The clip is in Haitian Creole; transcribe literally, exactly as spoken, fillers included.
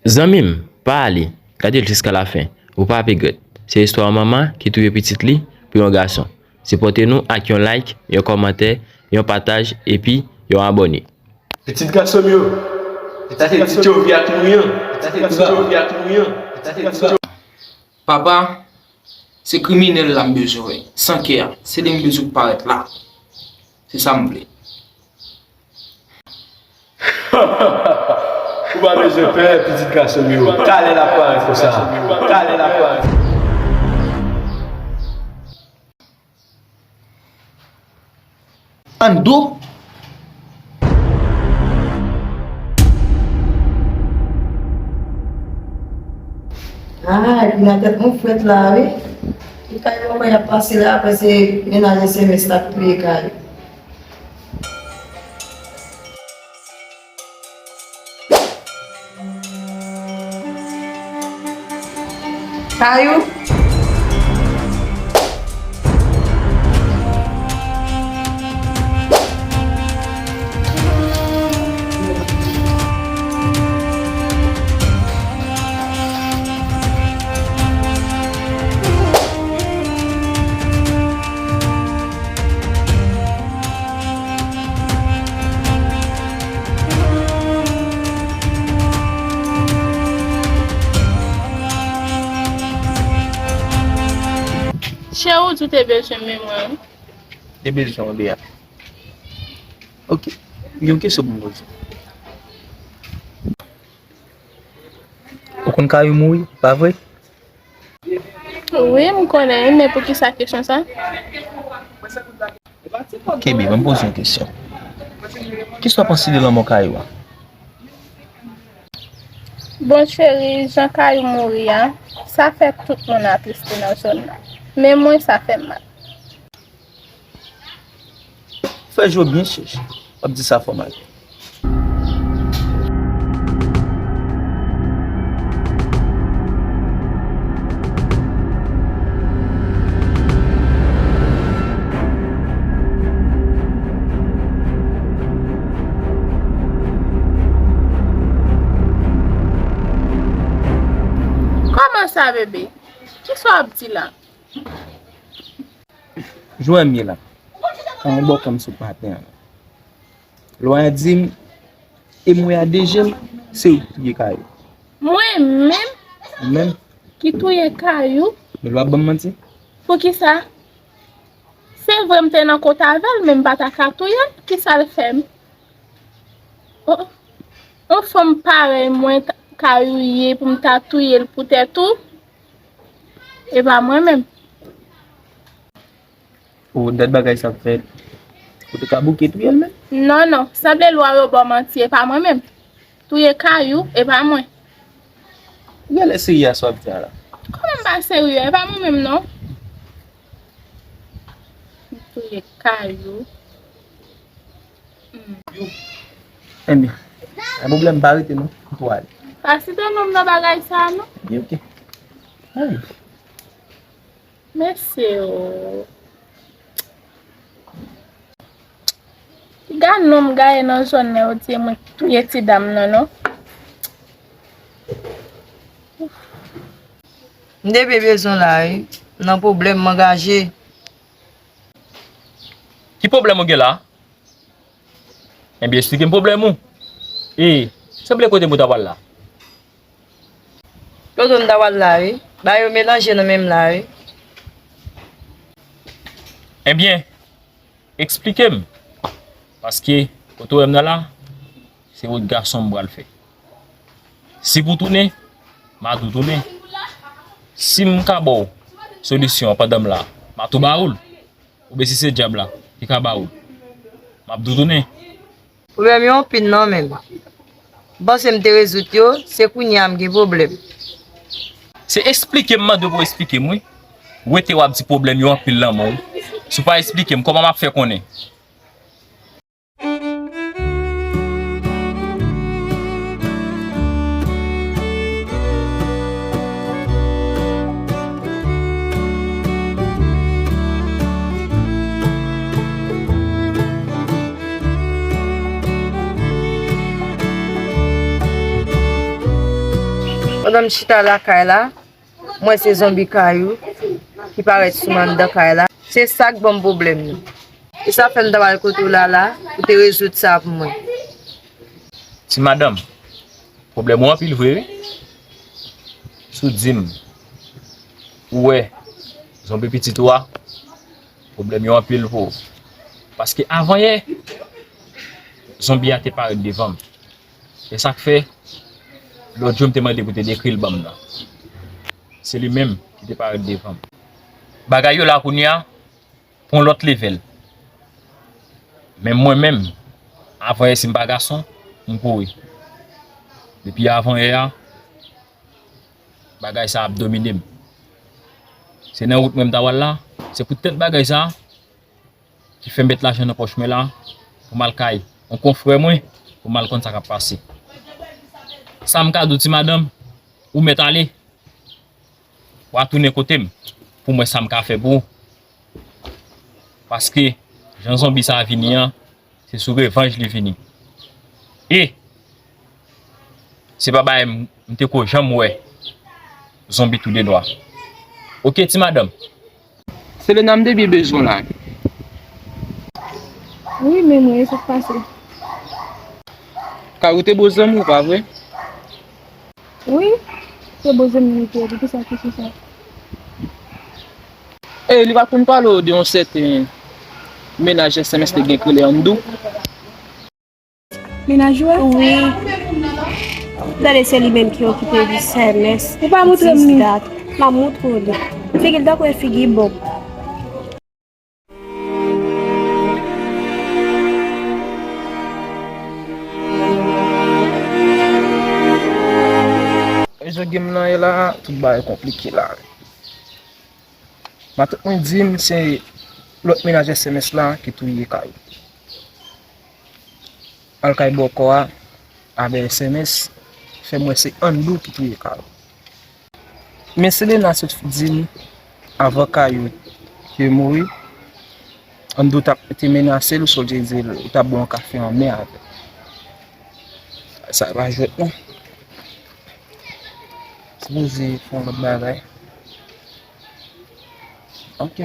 Zanmi m, pa ale, gade l jiska lafen, ou pa ap regrèt. Se istwa yon manman ki touye pitit li pou yon gason. Sipòte nou ak yon like, yon kòmantè, yon pataj epi yon abòne. Pitit gason m yo, sa se ti tchovi ak mouyan. Sa se ti tchovi ak mouyan. Sa se ti tchovi. Papa, se kriminèl la m bezwen wè. San kè a, se li m bezwen pou parèt la. Se sa m vle. Ou pa bezwen pè, pitit gason m yo. Talè l ap parèt konsa. Talè l ap parèt. Ando. Ah, epi nan tèt mwen frèt la, wi. Li kay mwen y ap pase la, apre se mennaj S M S la k touye kay. Kayou. Cheri, ou di w te bezwen men mwen, wi. Te bezwen w, Bea. Ok. Gen yon kesyon pou m poze w. Ou konn Kayou mouri, pa vre? Wi, m konnen, wi, men poukisa kesyon sa? Kenbe, ban m poze yon kesyon. Kisa w panse de lanmò Kayou a? Bon, cheri, jan Kayou mouri a, sa fè tout moun atriste nan zòn nan. Men mwen, sa fè m mal. Fè je w byen chèche. W ap di sa fò mal. Kòman sa, bebe? Kisa w ap di la? Jwè m ye la. An bò kò m sou paten an. Lwa a di m, e m wè a de je m, se ou ki touye Kayou. Mwen menm? Ou menm? Ki touye Kayou? Men lwa ap ban m manti? Poukisa? Se vre m te nan kot avè l, men m pa ta ka touye l. Kisa l fè m? O, o, yon fanm parèy mwen, t-, Kayou ye pou m ta touye l poutèt ou? E pa mwen menm. O, dat bagay sa ap fèt. Ou te ka bouke touye l menm? Non, non. Sanble lwa yo ba w manti, e pa mwen menm. Touye Kayou, e pa mwen. Ou genlè serye a sa w ap di a la. Kòman m pa serye? E pa mwen menm, non. M touye Kayou. Hmm. Enben, pa pwoblèm, pa rete non. M pou ale. Pa site non m nan bagay sa a, non. Ebyen, ok. Ay. Mesye o. Piga non m gaye nan zòn nan, yo di mwen touye ti dam nan, non. M te byen bezwen w la, wi. M nan pwoblèm, m angaje. Ki pwoblèm ou gen la? Enben, esplike m pwoblèm ou. E, sanble kote m ou ta pral la? Kote m ta pral la, wi. Bagay yo melanje nan men m la, wi. Enben, eksplike m. Paske, kote w wè m nan la, se wout gason m pral fè. Si pou tounen, m a tou tounen. Si m ka ba w solisyon an pandan m la, m a tou ba ou l. Oubyen si se dyab la ki ka ba ou l, m ap tou tounen. Pwoblèm yo anpil nan men m. M panse m te rezoud yo, se kounye a m gen pwoblèm. Se eksplike m mande w pou w eksplike m, wi. Rete w ap di pwoblèm yo anpil nan men w. Si w pa eksplike m, kòman m ap fè konnen? Pandan m chita lakay la, m wè se zonbi Kayou ki parèt sou m anndan kay la. Se sa k ban m pwoblèm nan. E sa fè m ta pral kote w la la, pou te rezoud sa pou mwen. Ti madanm, pwoblèm ou anpil vre wi. Si w di m ou wè zonbi pitit ou a, pwoblèm yo anpil pou ou. Paske avanyè, zonbi a te parèt devan m. E sa k fè, lòt jou m te mande pou te dekri l ban m nan. Se li menm ki te parèt devan m. Bagay yo la kounye a, pran lòt levèl. Men mwen menm, avanyè si m pa gason, m kouri. Depi avanyè a, bagay sa ap domine m. Se nan wout mwen m ta pral la, se poutèt bagay sa ki fè m met lajan nan pòch mwen la, pou m al kay yon konfrè mwen, pou m al konn sa k ap pase. Sa m ka di w ti madanm, ou mèt ale. W a tounen kote m pou m wè sa m ka fè pou ou. Paske, jan zonbi sa a vini an, se sou revanj li vini. E, se pa bagay m, m te ko janm wè zonbi toudedwa. Oke, ti madanm? Selena, m te byen bezwen w la. Wi, men mwen, e sa k pase? Kay ou te bo zanmi w, pa vre? Wi, se bon zanmi m te ye, poukisa kesyon sa? E li pa t konn pale w de yon sèten mennaj S M S te gen k rele Andou? Mennaj ou a? Wi. Gade se li menm ki okipe S M S. Ou pa montre m li? M ap montre w li. Figi l tankou yon figi bòb. Jan game lan ye la, tout bagay konplike la. Matant mwen di m se lòt mennaj S M S la ki touye Kayou. Al kay bòkò a avè S M S, fè m wè se Andou ki touye Kayou. Men Selena sot di m avan Kayou te mouri, Andou t ap te menase l, Soldier di l li t ap bwè yon kafe anmè avè l. Sa pa jwèt non. Sipoze fè yon lòt bagay. Ok.